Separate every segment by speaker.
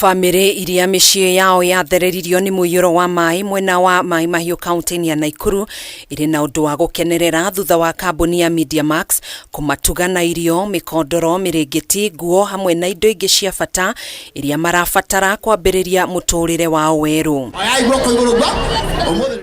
Speaker 1: Bamĩrĩ iria mĩciĩ yao yathereririo nĩ mũiyũro wa maĩ mwena wa Mai Mahiũ kaunti-inĩ ya Naikuru irĩ na ũndũ wa gũkenerera thutha wa kambuni ya Media Max kũmatuga na irio, mĩkondoro, mĩrĩngĩti, nguo hamwe na indo ingĩ cia bata iria marabatara kwambĩrĩria mũtũrĩre wao werũ.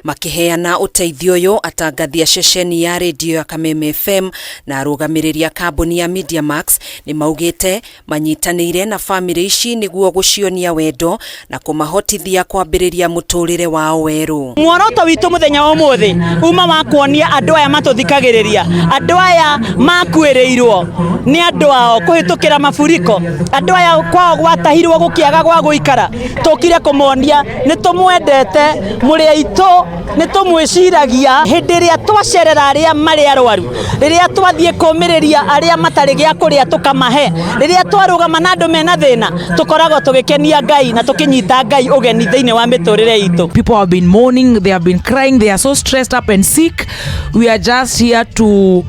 Speaker 1: Makĩheana ũteithio ũyũ, atangathi a ceceni ya redio ya Kameme FM na arũgamĩrĩri a kambuni ya Media Max nĩ maugĩte Manyitanĩire na famĩlĩ ici nĩguo gũcionia wendo na kũmahotithia kwambĩrĩria mũtũrĩre wao werũ.
Speaker 2: Muoroto witũ mũthenya wa ũmũthĩ uma wa kuonia andũ aya matũthikagĩrĩria, andũ aya makuĩrĩirwo nĩ andũ ao kũhĩtũkĩra mafuriko, andũ aya kwao gwatahirwo gũkĩaga gwa gũikara, tũkire kũmonia nĩ tũmwendete, mũrĩ aitũ, nĩ tũmwĩciragia. Hĩndĩ ĩrĩa twacerera arĩa marĩ arwaru, rĩrĩa twathiĩ kũmĩrĩria arĩa matarĩ gĩa kũrĩa tũkamahe, rĩrĩa twarũgama na andũ mena thĩna, tũkoragwo tũgĩkenia Ngai na tũkĩnyita Ngai ũgeni thĩinĩ wa mĩtũrĩre itũ.
Speaker 3: People have been mourning, they have been crying, they are so stressed up and sick. We are just here to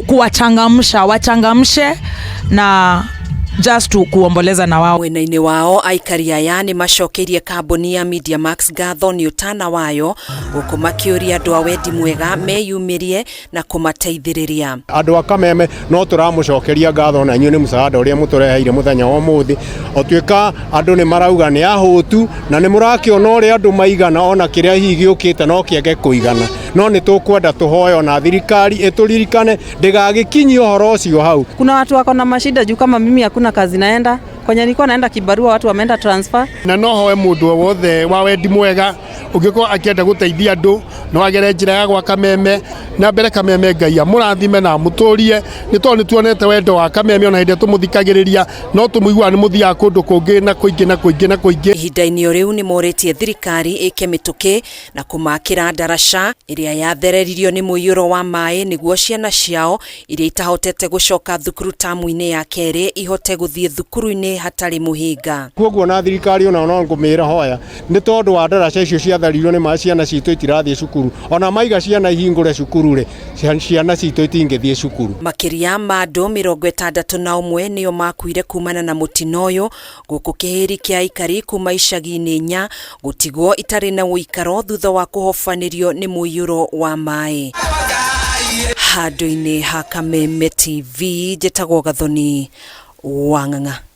Speaker 3: kuwachangamsha, wachangamshe na just to kuomboleza na wao.
Speaker 1: Mwena-inĩ wao aikari aya nĩ macokeirie kambuni ya Media Max ngatho nĩ ũtana wayo gũkũ makĩũria andũ a wendi mwega meyumĩrie na kũmateithĩrĩria.
Speaker 4: Andũ a Kameme no tũramũcokeria ngatho na inyuĩ nĩ mũsaada ũrĩa mũtũreheire mũthenya wa ũmũthĩ. Otuĩka andũ nĩ marauga nĩ ahũtu na nĩ mũrakĩona ũrĩa andũ maigana ona kĩrĩa hihi gĩũkĩte no kĩage kũigana. No nĩ tũkwenda tũhoe ona thirikari ĩtũririkane ndĩgagĩkinyie ũhoro ũcio hau.
Speaker 5: Kuna watu wako na mashida juu kama mimi hakuna kazi naenda kwenye nilikuwa naenda kibarua, watu wameenda transfer.
Speaker 6: Na no hoe mũndũ o wothe wa wendi mwega ũngĩkorwo akĩenda gũteithia andũ no agere njĩra ya gwa Kameme na mbere. Kameme Ngai amũrathime na amũtũrie, nĩ tondũ nĩ tuonete wendo wa Kameme ona hĩndĩ ĩrĩa tũmũthikagĩrĩria no tũmũiguaga nĩ mũthiaga kũndũ kũngĩ na kũingĩ na kũingĩ na kũingĩ.
Speaker 1: Ihinda-inĩ o rĩu nĩ morĩtie thirikari ĩke mĩtũkĩ na kũmakĩra ndaraca ĩrĩa yathereririo nĩ mũiyũro wa maĩ nĩguo ciana ciao iria itahotete gũcoka thukuru tamu-inĩ ya kerĩ ihote gũthiĩ thukuru-inĩ hatarĩ mũhĩnga.
Speaker 4: Kwoguo na thirikari ona no ngũmĩra hoya nĩ tondũ wa ndaraca icio ciatharirio nĩ maĩ, ciana citũ itirathiĩ cukuru. Ona maiga ciana ihingũre cukuru rĩ, ciana citũ itingĩthiĩ cukuru.
Speaker 1: Makĩria ma andũ 61 nĩo makuire kumana na mũtino ũyũ Gũkũ kĩhĩri kĩa aikari kuma icagi-inĩ inya gũtigwo itarĩ na ũikaro thutha wa kũhobanĩrio nĩ mũiyũro wa maĩ. Handũ-inĩ ha Kameme TV, njĩtagwo Gathoni Wang'ang'a.